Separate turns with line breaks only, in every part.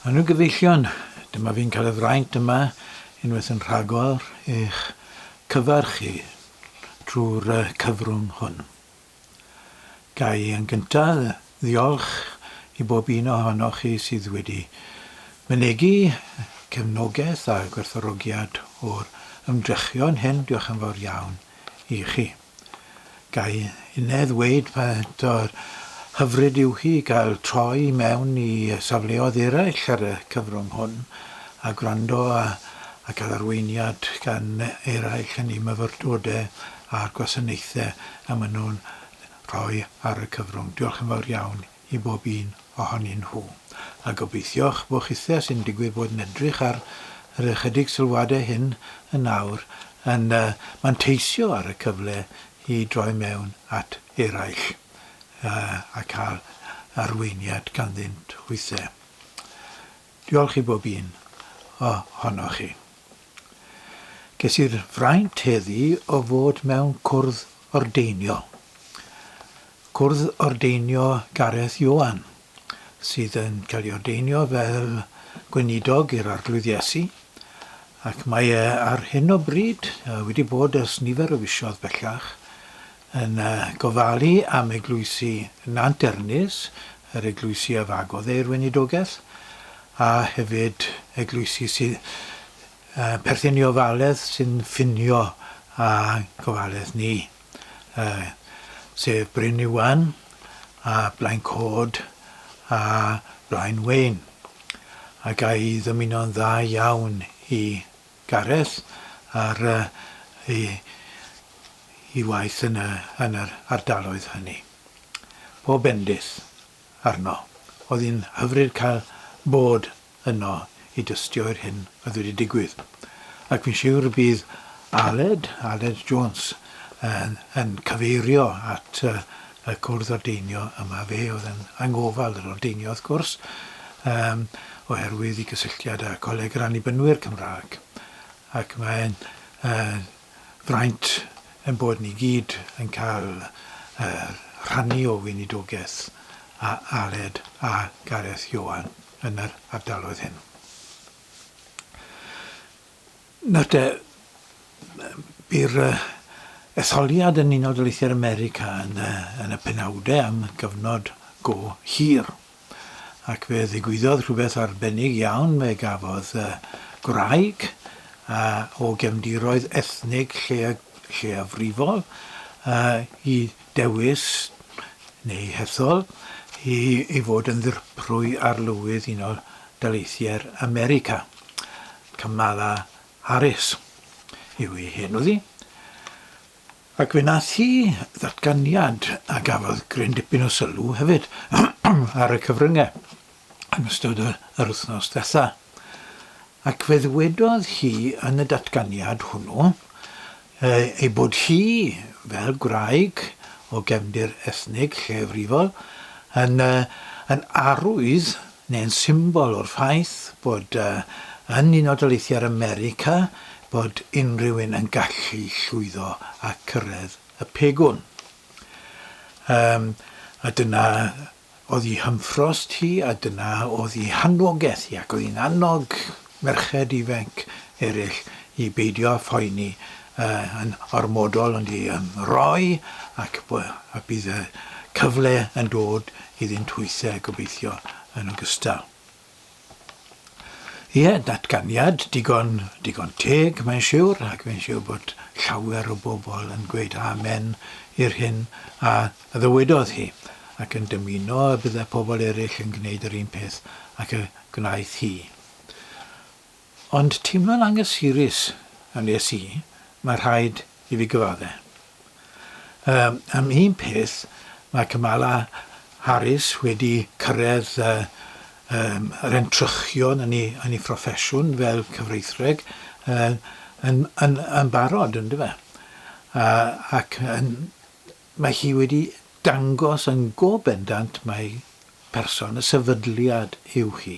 Anwyl gyfeillion, dyma fi'n cael y fraint yma unwaith yn rhagor i'ch cyfarch chi drwy'r cyfrwng hwn. Ga i yn gyntaf ddiolch i bob un ohonoch chi sydd wedi mynegi cefnogaeth a gwerthfawrogiad o'r ymdrechion hyn, diolch yn fawr iawn i chi. Ga i inne ddweud pa mor hyfryd yw hi i gael troi i mewn i safleoedd eraill ar y cyfrwng hwn a gwrando a, a cael arweiniad gan eraill yn eu myfyrdodau a'r gwasanaethau y maen nhw'n rhoi ar y cyfrwng. Diolch yn fawr iawn i bob un ohonyn nhw. A gobeithio'ch bod chithe sy'n digwydd bod yn edrych ar yr ychydig sylwadau hyn yn awr yn manteisio ar y cyfle i droi mewn at eraill a cael arweiniad ganddynt hwythe. Diolch i bob un ohonoch chi. Ges i'r fraint heddi o fod mewn cwrdd ordeinio. Cwrdd ordeinio Gareth Ioan, sydd yn cael ei ordeinio fel gweinidog i'r Arglwydd Iesu, ac mae e ar hyn o bryd, wedi bod ers nifer o fisoedd bellach, yn gofalu am eglwysi Nant Ernys, yr eglwysi a fagodd e i'r weinidogaeth, a hefyd eglwysi sydd perthyn i ofaledd sy'n ffinio â gofaledd ni, sef Bryn Iwan a Blaen Cod a Blaen Wein. A ga i ddymuno'n dda iawn i Gareth ar ei, ei waith yn, y, yn yr ardaloedd hynny. Pob bendith arno. Oedd hi'n hyfryd cael bod yno i dystio i'r hyn oedd wedi digwydd. Ac fi'n siwr y bydd Aled, Aled Jones, yn, yn cyfeirio at y, y cwrdd ordeinio yma. Fe oedd yn angofal yr ordeinio, wrth gwrs, um, oherwydd i gysylltiad â Coleg yr Annibynwyr Cymraeg. Ac mae'n uh, fraint ein bod ni gyd yn cael uh, rhannu o weinidogaeth a Aled a Gareth Ioan yn yr ardaloedd hyn. Nawr te, bu'r etholiad yn Unol Daleithiau'r America yn, yn y penawdau am gyfnod go hir. Ac fe ddigwyddodd rhywbeth arbennig iawn, fe gafodd gwraig o gefndiroedd ethnig lleiafrifol i dewis neu hethol i, i fod yn ddirprwy arlywydd Unol Daleithiau'r America, Kamala Harris yw ei henw ddi. Ac fe wnaeth hi ddatganiad a gafodd gryn dipyn o sylw hefyd ar y cyfryngau yn ystod yr wythnos ddiwetha. Ac fe ddywedodd hi yn y datganiad hwnnw ei bod hi, fel gwraig o gefndir ethnig lleiafrifol, yn yn arwydd neu'n symbol o'r ffaith bod yn Unol Daleithiau'r America bod unrhyw un yn gallu llwyddo a cyrraedd y pegwn. Um, a dyna Oedd hi hymffrost hi a dyna oedd hi hanogaeth hi ac oedd hi'n annog merched ifanc eraill i beidio â phoeni yn ormodol ond i ymroi ac a bydd y cyfle yn dod iddynt hwythau gobeithio yn ogystal. Ie, datganiad digon, digon teg, mae'n siwr, ac mae'n siwr bod llawer o bobl yn gweud amen i'r hyn a ddywedodd hi, ac yn dymuno y byddai pobl eraill yn gwneud yr un peth ac y gwnaeth hi. Ond teimlo'n anghysurus a wnes i, mae rhaid i fi gyfadde. Yym, am un peth, mae Kamala Harris wedi cyrraedd uh, um, yr entrychion yn ei, yn ei phroffesiwn fel cyfreithreg uh, yn, yn, yn barod, yn dyfe? Uh, ac yn, mae hi wedi dangos yn go bendant mai person y sefydliad yw hi.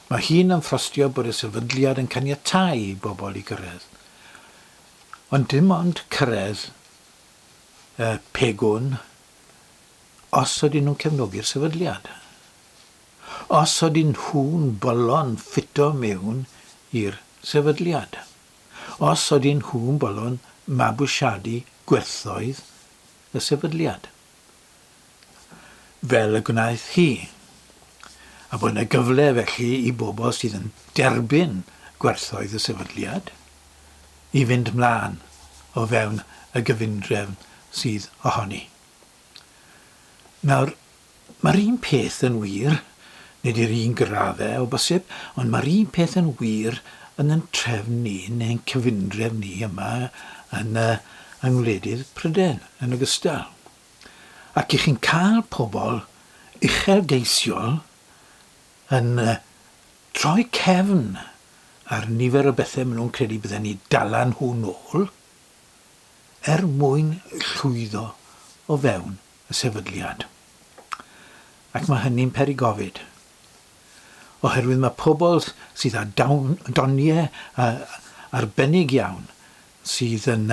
Mae hi'n ymffrostio bod y sefydliad yn caniatáu i bobl i gyrraedd. Ond dim ond cyrraedd y pegwn os ydyn nhw'n cefnogi'r sefydliad. Os ydyn nhw'n bolon ffito mewn i'r sefydliad. Os ydyn nhw'n bolon mabwysiadu gwerthoedd y sefydliad. Fel y gwnaeth hi. A bod yna gyfle felly i bobl sydd yn derbyn gwerthoedd y sefydliad i fynd mlaen o fewn y gyfundrefn sydd ohoni. Nawr, mae'r un peth yn wir, nid i'r un graddau o bosib, ond mae'r un peth yn wir yn ein trefn ni, neu'n cyfundrefn ni yma yn, uh, yng ngwledydd Prydain yn ogystal. Ac i chi'n cael pobl uchelgeisiol yn uh, troi cefn ar nifer o bethau maen nhw'n credu bydden ni dala nhw nôl, er mwyn llwyddo o fewn y sefydliad. Ac mae hynny'n peri gofid. Oherwydd mae pobl sydd â dawn, doniau arbennig iawn sydd yn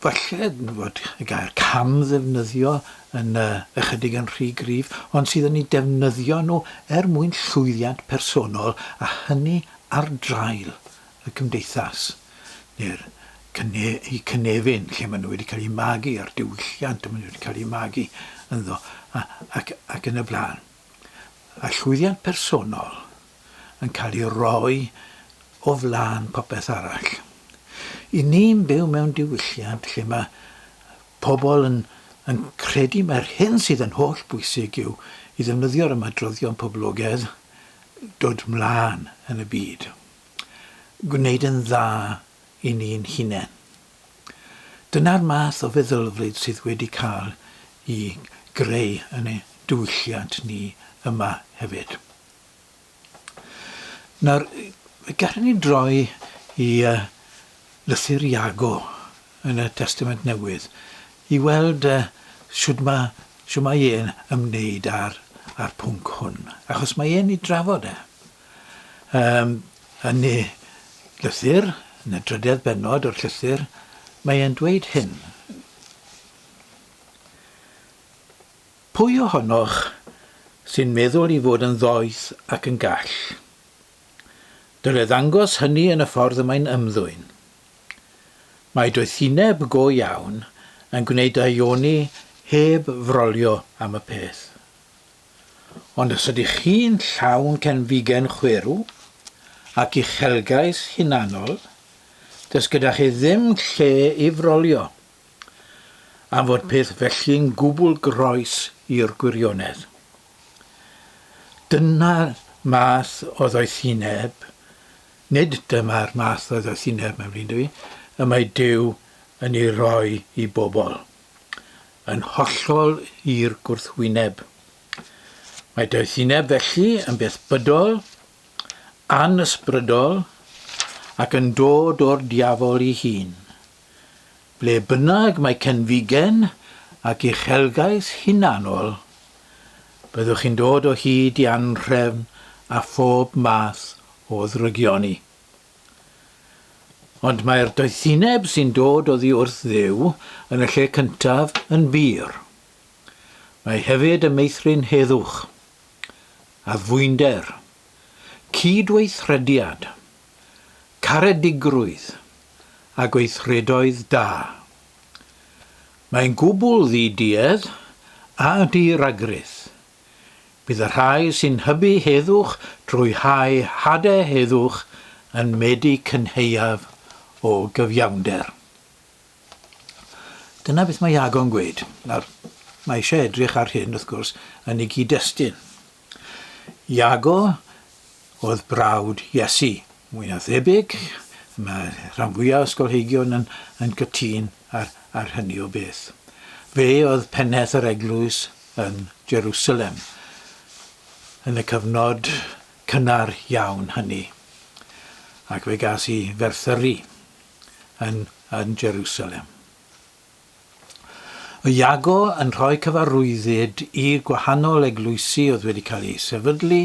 falle fod y gair cam-ddefnyddio yn ychydig yn rhy gryf, ond sydd yn eu defnyddio nhw er mwyn llwyddiant personol a hynny ar draul y cymdeithas, neu'r cyne, eu cynefin, lle maen nhw wedi cael eu magu, a'r diwylliant y maen nhw wedi cael eu magu ynddo, a, ac, ac yn y blaen. A llwyddiant personol yn cael ei roi o flaen popeth arall. I ni'n byw mewn diwylliant lle mae pobl yn, yn credu mai'r hyn sydd yn holl bwysig yw i ddefnyddio'r ymadroddion poblogaidd, dod mlaen yn y byd. Gwneud yn dda i ni'n hunain. Dyna'r math o feddylfryd sydd wedi cael ei greu yn ein diwylliant ni yma hefyd. Nawr, fe gallwn ni droi i uh, lythyr Iago yn y Testament Newydd i weld uh, shwd mae, shwd mae e'n ymwneud â'r, â'r pwnc hwn, achos mae e'n ei drafod e. Um, yn ei lythyr, yn y drydedd bennod o'r llythyr, mae e'n dweud hyn. Pwy ohonoch sy'n meddwl i fod yn ddoeth ac yn gall? Dyle ddangos hynny yn y ffordd y mae'n ymddwyn. Mae doethineb go iawn yn gwneud daioni heb frolio am y peth. Ond os ydych chi'n llawn cenfigen chwerw ac uchelgais hunanol, does gyda chi ddim lle i frolio, am fod peth felly'n gwbl groes i'r gwirionedd. Dyna'r math o ddoethineb, nid dyma'r math o ddoethineb, mae'n flin 'da fi, y mae Duw yn ei roi i bobl. Yn hollol i'r gwrthwyneb. Mae doethineb felly yn beth bydol, anysbrydol, ac yn dod o'r diafol ei hun. Ble bynnag mae cenfigen ac uchelgais hunanol, byddwch chi'n dod o hyd i anhrefn a phob math o ddrygioni. Ond mae'r doethineb sy'n dod oddi wrth Dduw yn y lle cyntaf yn bur. Mae hefyd yn meithrin heddwch, addfwynder, cydweithrediad, caredigrwydd a gweithredoedd da. Mae'n gwbl ddi-duedd a di-ragrith. Bydd y rhai sy'n hybu heddwch drwy hau hadau heddwch yn medi cynhaeaf o gyfiawnder. Dyna beth mae Iago'n gweud. Nawr, mae eisiau edrych ar hyn, wrth gwrs, yn ei gyd-destun. Iago oedd brawd Iesu, mwy na thebyg, mae rhan fwyaf o ysgolheigion yn, yn cytûn ar, ar hynny o beth. Fe oedd pennaeth yr eglwys yn Jerusalem yn y cyfnod cynnar iawn hynny, ac fe gas i ferthyru yn, yn Jerusalem. Y Iago yn rhoi cyfarwyddyd i'r gwahanol eglwysi oedd wedi cael eu sefydlu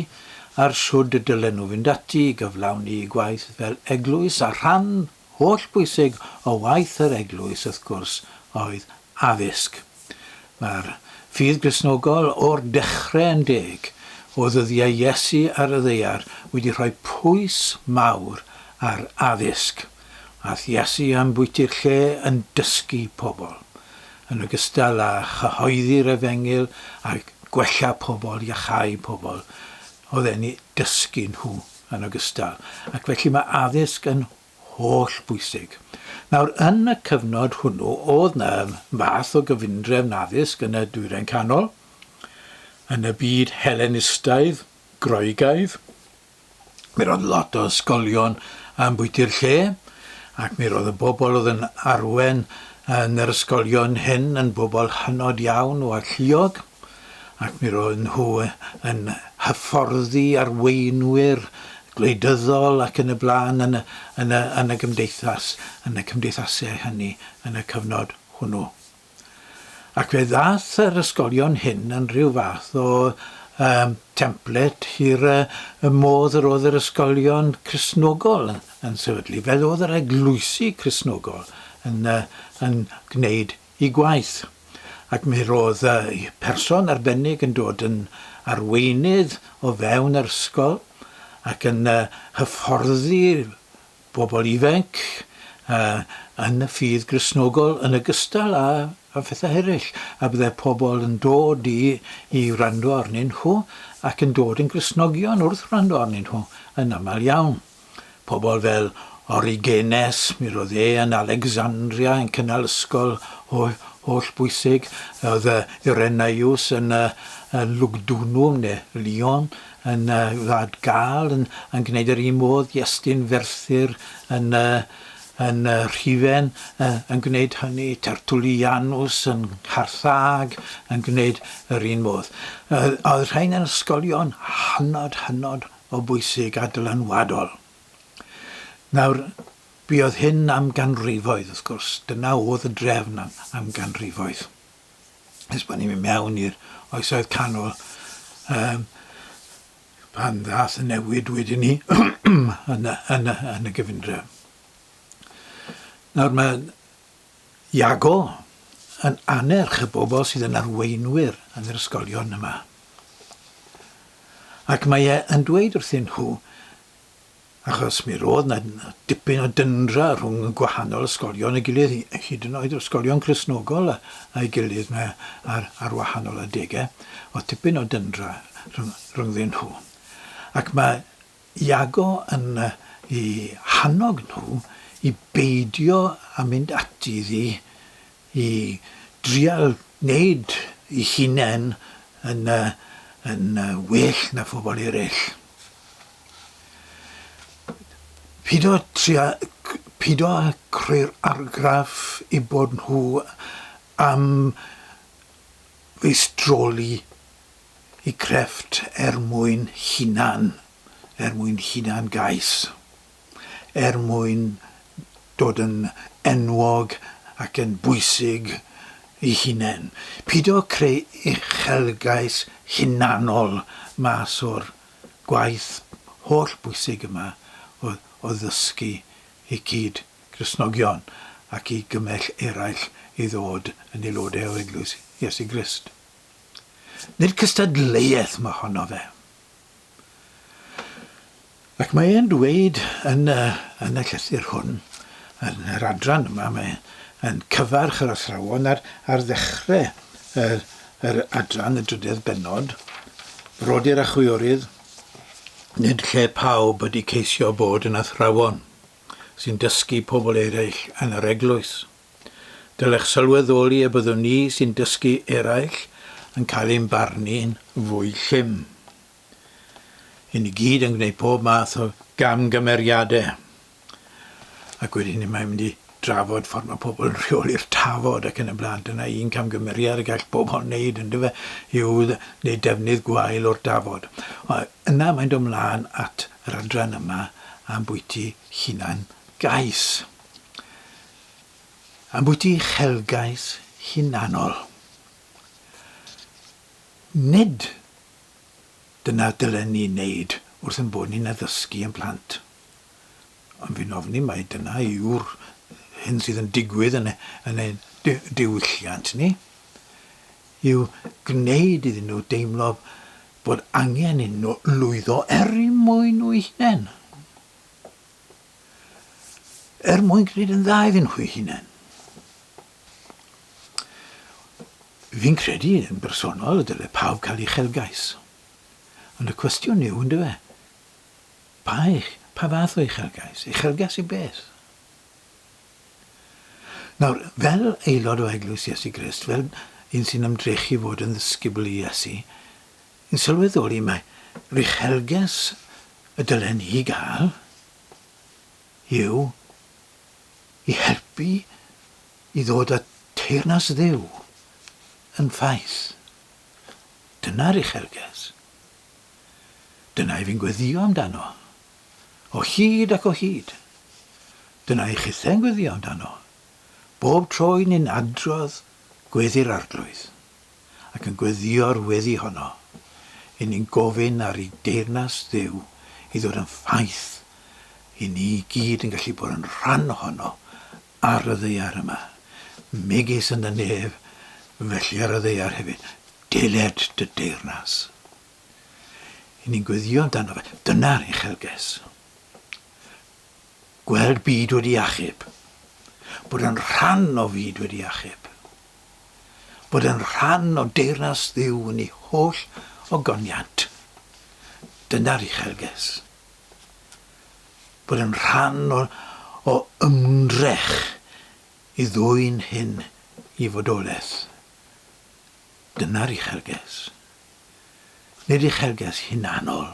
ar shwd y dylen nhw fynd ati i gyflawni eu gwaith fel eglwys a rhan holl bwysig o waith yr eglwys wrth gwrs oedd addysg. Mae'r ffydd Gristnogol o'r dechrau yn deg o ddyddiau Iesu ar y ddaear wedi rhoi pwys mawr ar addysg. Aeth Iesu am bwyty'r lle yn dysgu pobl, yn ogystal â chyhoeddi'r efengyl a gwella pobl, iachau pobl, oedd e'n eu dysgu nhw yn ogystal. Ac felly mae addysg yn holl bwysig. Nawr, yn y cyfnod hwnnw, oedd 'na fath o gyfundrefn addysg yn y Dwyrain Canol, yn y byd Helenistaidd, Groegaidd. Mi roedd lot o ysgolion ambwyti'r lle, ac mi roedd y bobl oedd yn arwen yn yr ysgolion hyn yn bobl hynod iawn o alluog, ac mi roedd nhw yn hyfforddi arweinwyr gwleidyddol ac yn y blaen yn y, yn y, yn y gymdeithas, yn y cymdeithasau hynny yn y cyfnod hwnnw. Ac fe ddaeth yr ysgolion hyn yn rhyw fath o um, template i'r uh, y modd yr oedd yr ysgolion Cristnogol yn, yn sefydlu, fel oedd yr eglwysi Cristnogol yn, uh, yn gwneud eu gwaith. Ac mi roedd uh, person arbennig yn dod yn arweinydd o fewn yr ysgol ac yn uh, hyfforddi bobl ifanc yn y ffydd Gristnogol yn ogystal â â phethau eraill, a bydde pobl yn dod i i wrando arnyn nhw ac yn dod yn Gristnogion wrth wrando arnyn nhw yn aml iawn. Pobl fel Origenes, mi roedd e yn Alexandria yn cynnal ysgol holl, holl bwysig. Oedd Irenaeus yn, yn Lugdunum neu Lyon yn Wlad Gâl yn yn gwneud yr un modd, Iestyn Ferthyr yn yn Rhufain yn gwneud hynny, Tertullianus yn Ngharthag yn gwneud yr un modd. Oedd rhain yn ysgolion hynod, hynod o bwysig a dylanwadol. Nawr, buodd hyn am ganrifoedd, wrth gwrs, dyna oedd y drefn am, am ganrifoedd. Nes bod ni'n mynd mewn i'r oesoedd canol, um, pan ddath y newid wedyn ni yn, y, yn, y, yn y gyfundrefn. Nawr mae Iago yn annerch y bobl sydd yn arweinwyr yn yr ysgolion yma. Ac mae e yn dweud wrthyn nhw Achos mi roedd 'na dipyn o dyndra rhwng y gwahanol ysgolion ei gilydd, hyd yn oed yr ysgolion Cristnogol a'i gilydd 'na ar, ar wahanol adegau. Oedd tipyn o dyndra rhwng, rhyngddyn nhw. Ac mae Iago yn eu hannog nhw i beidio â mynd ati iddi i drial wneud eu hunain yn, yn well na phobl eraill. Pido tria, pido â creu'r argraff eu bod nhw am feistroli eu crefft er mwyn hunan, er mwyn hunan gais, er mwyn dod yn enwog ac yn bwysig eu hunain. Pido creu uchelgais hunanol mas o'r gwaith holl bwysig yma o o ddysgu eu cyd Gristnogion ac i gymell eraill i ddod yn aelodau o Eglwys Iesu Grist. Nid cystadleuaeth mohono fe. Ac mae e'n dweud yn y, yn y llythyr hwn, yn yr adran yma, mae yn cyfarch yr athrawon ar, ar ddechrau yr, yr adran, y drydedd bennod, brodyr a chwiorydd, nid lle pawb ydy ceisio bod yn athrawon sy'n dysgu pobl eraill yn yr eglwys. Dylech sylweddoli y byddwn ni sy'n dysgu eraill yn cael ein barnu'n fwy llym. Yn ni gyd yn gwneud pob math o gamgymeriadau. Ac wedyn mae'n mynd i drafod ffordd mae pobl yn rheoli'r tafod ac yn y blaen. Dyna un camgymeriad y gall pobl wneud, yndyfe, yw wneud defnydd gwael o'r dafod. Yna mae'n dod mlaen at yr adran yma am bwyty hunan gais. Am bwyty uchelgais hunanol. Nid dyna dylen ni wneud wrth ein bod ni'n addysgu ein plant. Ond fi'n ofni mai dyna yw'r hyn sydd yn digwydd yn, yn ein diwylliant ni, yw gwneud iddyn nhw deimlo Bod angen iddyn nhw lwyddo er mwyn nhw'u hunain. Er mwyn gwneud yn dda iddyn nhw'u hunain. Fi'n credu yn bersonol y dyle pawb cael uchelgais. Ond y cwestiwn yw, yndyfe, pa, pa fath o uchelgais? Uchelgais i beth? Nawr, fel aelod o Eglwys Iesu Grist, fel un sy'n ymdrechu fod yn ddisgybl i Iesu, yn sylweddoli mai yr uchelgais y dylen ni gael yw i helpu i ddod â teyrnas Dduw yn ffaith. Dyna'r uchelgais. Dyna i fi'n gweddïo amdano. O hyd ac o hyd. Dyna i chithe'n gweddïo amdano. Bob tro i ni'n adrodd gweddi'r Arglwydd, ac yn gweddïo'r weddi honno, i ni'n gofyn ar i deyrnas Dduw i ddod yn ffaith i ni gyd yn gallu bod yn rhan ohono ar y ddaear yma, megis yn y nef, felly ar y ddaear hefyd. Deled dy deyrnas. I ni'n gweddïo amdano fe. Dyna'r uchelgais. Gweld byd wedi achub. Bod yn rhan o fyd wedi achub. Bod yn rhan o deyrnas Dduw yn ei holl ogoniant. Dyna'r uchelgais. Bod yn rhan o, o ymdrech i ddwyn hyn i fodolaeth. Dyna'r uchelgais. Nid uchelgais hunanol.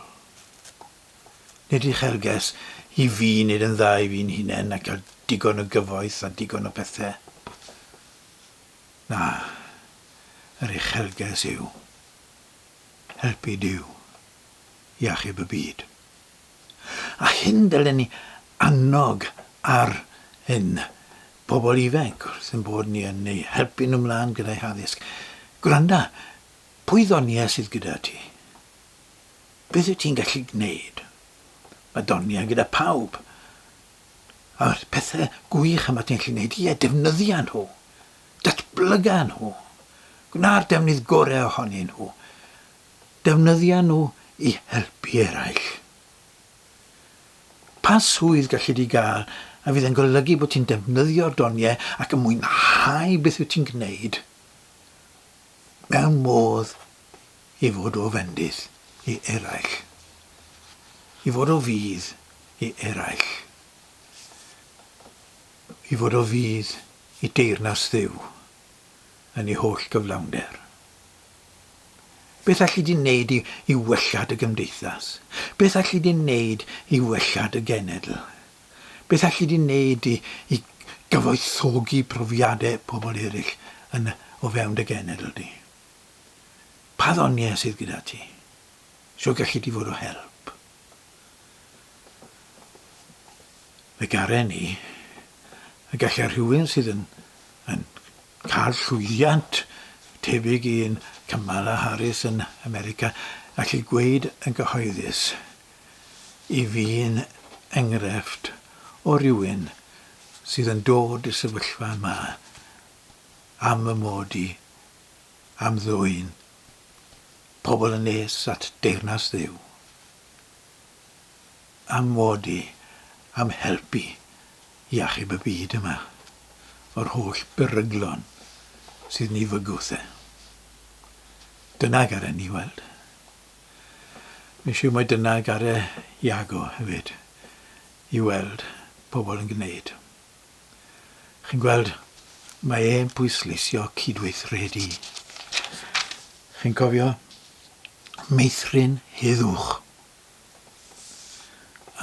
Nid uchelgais i fi wneud yn dda i fi'n hunain a cael digon o gyfoeth a digon o pethau. Na, yr uchelgais yw helpu Duw i achub y byd. A hyn dylen ni annog ar hyn pobl ifanc wrth ein bod ni yn eu helpu nhw mlaen gyda'u haddysg. Gwranda, pwy ddoniau sydd gyda ti? Beth wyt ti'n gallu gwneud? Mae doniau gyda pawb. A'r pethau gwych yma ti'n gallu gwneud, ie, defnyddia nhw. Datblyga nhw. Gwna'r defnydd gorau ohonyn nhw. Defnyddia nhw i helpu eraill. Pa swydd galli di gael a fydd yn golygu bod ti'n defnyddio'r doniau ac yn mwynhau beth wyt ti'n gwneud mewn modd i fod o fendith i eraill, i fod o fudd i eraill, i fod o fudd i deyrnas Dduw yn ei holl gyflawnder? Beth alli di wneud i, i wella dy gymdeithas? Beth alli di wneud i wella dy genedl? Beth alli di wneud i, i gyfoethogi profiadau pobl eraill yn, o fewn dy genedl di? Pa ddoniau sydd gyda ti? Sio gallu di fod o help? Fe garen ni y gallai rhywun sydd yn, yn cael llwyddiant tebyg i un Kamala Harris yn America allu gweud yn gyhoeddus i fi'n enghraifft o rywun sydd yn dod i'r sefyllfa yma am fy mod i am ddwyn pobl yn nes at deyrnas Dduw, am mod i am helpu i achub y byd yma o'r holl beryglon sydd yn ei fygwth e. Dyna garen ni weld. Mi'n siŵr mai dyna gare Iago hefyd i weld pobl yn gwneud. Chi'n gweld, mae e'n pwysleisio cydweithredu. Chi'n cofio? Meithrin heddwch.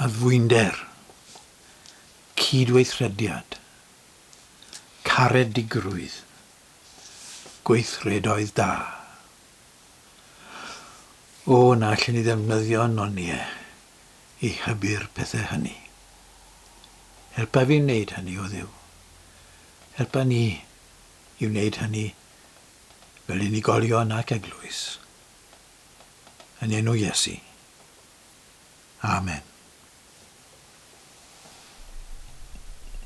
Addfwynder. Cydweithrediad. Caredigrwydd. Gweithredoedd da. O, na allen ni ddefnyddio nonie i hybu'r pethau hynny. Helpa fi wneud hynny, o Dduw. Helpa ni i wneud hynny fel unigolion ac eglwys. Yn enw Iesu. Amen.